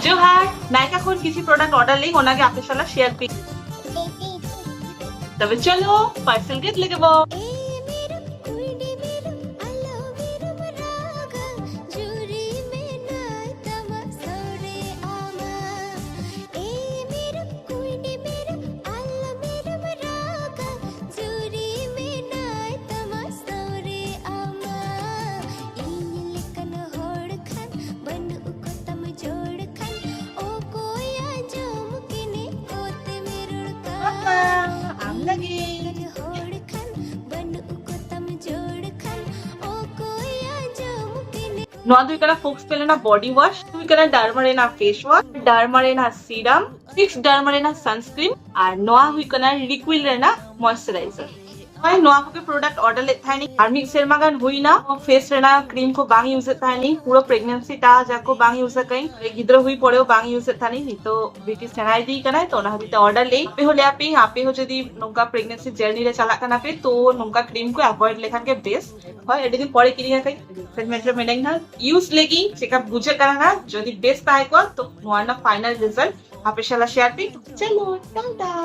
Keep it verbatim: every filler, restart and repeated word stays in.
ᱡᱚᱦᱟᱨ᱾ ᱱᱟᱭᱠᱟ ᱠᱷᱚᱱ ᱠᱤᱪᱷᱩ ᱯᱨᱚᱰᱟᱠᱴ ᱚᱨᱰᱟᱨ ᱞᱮᱫᱟᱹᱧ, ᱚᱱᱟᱜᱮ ᱟᱯᱮ ᱥᱟᱞᱟᱜ ᱥᱮᱭᱟᱨ ᱯᱮ᱾ ᱛᱚᱵᱮ ᱪᱚᱞᱚ ᱯᱟᱨᱥᱮᱞ ᱜᱮᱫ ᱞᱮᱜᱮ ᱵᱚ᱾ ᱟᱢ ᱞᱟᱹᱜᱤᱫ᱾ ᱱᱚᱣᱟ ᱫᱚ ᱦᱩᱭᱩᱜ ᱠᱟᱱᱟ ᱯᱷᱳᱠᱥ ᱯᱮᱞ ᱨᱮᱱᱟᱜ ᱵᱚᱰᱤ ᱣᱟᱥ, ᱦᱩᱭᱩᱜ ᱠᱟᱱᱟ ᱰᱟᱨᱢᱟ ᱨᱮᱱᱟᱜ ᱯᱷᱮᱥ ᱣᱟᱥ, ᱰᱟᱨᱢᱟ ᱨᱮᱱᱟᱜ ᱥᱤᱨᱟᱢ, ᱯᱷᱤᱠᱥ ᱰᱟᱨᱢᱟ ᱨᱮᱱᱟᱜ ᱥᱟᱱᱥᱠᱨᱤᱱ, ᱟᱨ ᱱᱚᱣᱟ ᱦᱩᱭᱩᱜ ᱠᱟᱱᱟ ᱞᱤᱠᱩᱭᱤᱰ ᱨᱮᱱᱟᱜ ᱢᱚᱭᱮᱥᱪᱟᱨᱟᱭᱡᱟᱨ᱾ ᱦᱳᱭ, ᱱᱚᱣᱟ ᱠᱚᱜᱮ ᱯᱨᱚᱰᱟᱠᱴ ᱚᱨᱰᱟᱨ ᱞᱮᱫ ᱛᱟᱦᱮᱱᱤᱧ᱾ ᱟᱨ ᱢᱤᱫ ᱥᱮᱨᱢᱟ ᱜᱟᱱ ᱦᱩᱭᱱᱟ ᱯᱷᱮᱥ ᱨᱮᱱᱟᱜ ᱠᱨᱤᱢ ᱠᱚ ᱵᱟᱝ ᱤᱭᱩᱡᱮᱫ ᱛᱟᱦᱮᱱᱤᱧ, ᱯᱩᱨᱟᱹ ᱯᱨᱮᱜᱱᱮᱱᱥᱤ ᱴᱟ ᱡᱟ ᱠᱚ ᱵᱟᱝ ᱤᱭᱩᱡ ᱟᱠᱟᱫᱟᱹᱧ᱾ ᱜᱤᱫᱽᱨᱟᱹ ᱦᱩᱭ ᱯᱚᱨᱮᱣ ᱵᱟᱝ ᱤᱭᱩᱡᱮᱫ ᱛᱟᱦᱮᱱᱤᱧ, ᱱᱤᱛᱚᱜ ᱵᱤᱴᱤ ᱥᱮᱬᱟ ᱤᱫᱤ ᱠᱟᱱᱟᱭ, ᱛᱚ ᱚᱱᱟ ᱦᱚᱛᱮᱡ ᱛᱮ ᱚᱨᱰᱟᱨ ᱞᱮᱫᱟᱹᱧ᱾ ᱟᱯᱮ ᱦᱚᱸ ᱞᱟᱹᱭ ᱟᱯᱮ, ᱟᱯᱮ ᱦᱚᱸ ᱡᱩᱫᱤ ᱱᱚᱝᱠᱟ ᱯᱨᱮᱜᱱᱮᱱᱥᱤ ᱡᱟᱨᱱᱤ ᱨᱮ ᱪᱟᱞᱟᱜ ᱠᱟᱱᱟ ᱯᱮ, ᱛᱚ ᱱᱚᱝᱠᱟ ᱠᱨᱤᱢ ᱠᱚ ᱮᱵᱷᱚᱭᱮᱰ ᱞᱮᱠᱷᱟᱱ ᱜᱮ ᱵᱮᱥ᱾ ᱦᱳᱭ, ᱟᱹᱰᱤ ᱫᱤᱱ ᱯᱚᱨᱮ ᱠᱤᱨᱤᱧ ᱟᱠᱟᱫᱟᱹᱧ, ᱮᱠᱥᱟᱭᱴᱢᱮᱱᱴ ᱨᱮ ᱢᱤᱱᱟᱹᱧ ᱦᱟᱸᱜ᱾ ᱤᱭᱩᱡ ᱞᱮᱜᱤᱧ, ᱪᱮᱠᱟ ᱵᱩᱡᱷᱟᱹᱜ ᱠᱟᱱᱟ ᱦᱟᱸᱜ, ᱡᱩᱫᱤ ᱵᱮᱥ ᱛᱟᱦᱮᱸ ᱠᱚᱜᱼᱟ ᱛᱚ ᱱᱚᱣᱟ ᱨᱮᱱᱟᱜ ᱯᱷᱟᱭᱱᱟᱞ ᱨᱤᱡᱟᱞᱴ ᱟᱯᱮ ᱥᱟᱞᱟᱜ ᱥᱮᱭᱟᱨ ᱯᱮ᱾ ᱪᱚᱞᱚ, ᱴᱟᱴᱟ᱾